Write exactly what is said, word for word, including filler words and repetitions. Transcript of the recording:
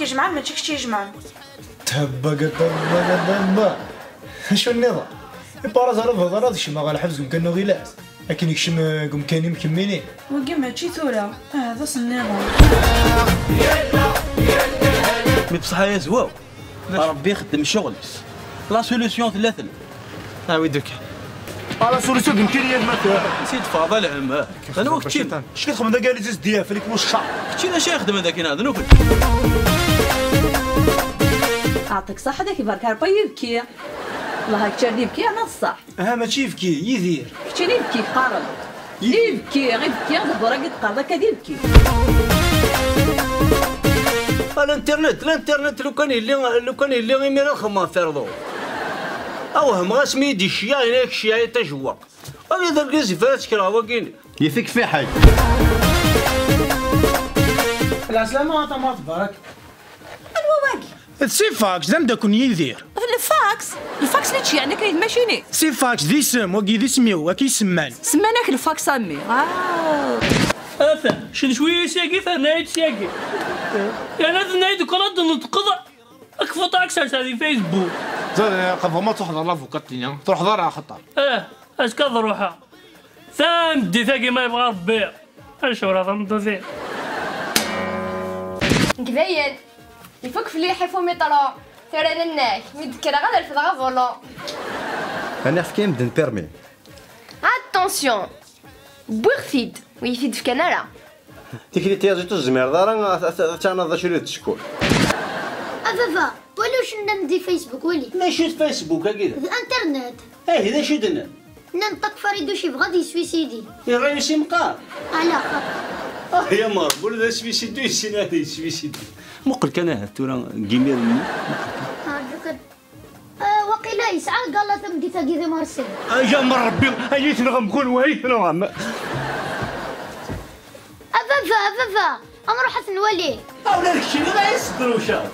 Jemɛen, mačči kečč i jemɛen. Tabbaga, tabbaga, tabba. Acu nniḍen? Iparaz ara bɣiḍ ara ad kecmeɣ ɣer lḥebs deg umkan n uɣilas. Akken yekcem deg umkan-im kemmini. Wagi mačči tura, ahat ass nniḍen. Mi bṣeḥ ay azwaw, Ṛebbi ixeddem ccɣel-is. La solution tella tella. Awi-d kan. Ah, la solution d imkaniyen ma tella. Si teffeɣ d alɛem, ah. Anwa keččin? Acu txedmeḍ dagi a les S D F, alik mucca? Keččin acu ixedmen dagi, neɣ d nukni? Ɛṭik ṣaḥa, dak ibarek Ṛebbi yibki. Wellah kečč ar d ibki, yerna d ṣṣeḥ. Aha, mačči ibki, Yidir. Keččini ibki qqaren. Yidir. Ibki, ibki, ad hdur agi teqqareḍ akka d ibki. Ah, l'internet, l'internet, lukan yelli, lukan yelli imir ad xemmeɣ firḍu. Awehmeɣ asmi i d-iceyyeɛ, yenna-yak ceyyeɛ tajewwaqt. Ad d argaz yefra ttekreɣ wagini. Yif-ik fiḥel. Lɛeslama a tamart, baraka. Anwa wagi? D Sifaks, d ameddakel n Yidir. D Lfaks? Lfaks li tceyyeɛ nekk ay d macini. Sifaks d isem, wagi d isem-iw, akka i semman. Semman-ak Lfaks a mmi. Ah. Ata, cen cwiya syagi, terna-yi-d syagi. Yerna tenna-yi-d kul ad d-tneṭqeḍ, akfuṭ ad k-serseɣ di Facebook. Ẓer, eh, qabel ma truḥeḍ ɣer l'avocat-nni, truḥeḍ ara axaṭer. Eh, azekka ad ruḥeɣ. Tameddit-agi ma yebɣa Rebbi. Acuɣer a tameṭṭut-iw? Nekk dayen. Ifuk fell-i lḥif umiṭru. Tura d nnek. Mi d-kkreɣ ad refdeɣ avulun. Aniɣ fkan-am-d permis? Attention! Wwiɣ-t-id. Ur iyi-t-id-fkan ara. Tikli tiyaziḍt ur tezmireḍ ara ad, ad, ad teɛnaḍ d acu i d-tcekkuḍ. A baba, wali acu nnan di Facebook, wali. D acu d Facebook-agi da? D internet. Ahi, d acu i d-nnan? Nnan Ṭak Fariduc yebɣa ad yeswisidi. Yerra-yas imqar. Ala, xaṭi. Ah, ya Meṛbul, d aswisidu, yessin ad yeswisidi. Muqel kan ahat tura deg imiren-nni. Ah, waqila yesɛa lgala tameddit-agi di Marseille. Ah, ya Meṛbbi, ay tenɣem kunwi, ay tenɣem. A baba, a baba, ad nruḥ ad t-nwali. Ah, ula d keččini, ma yesdrucaḍ.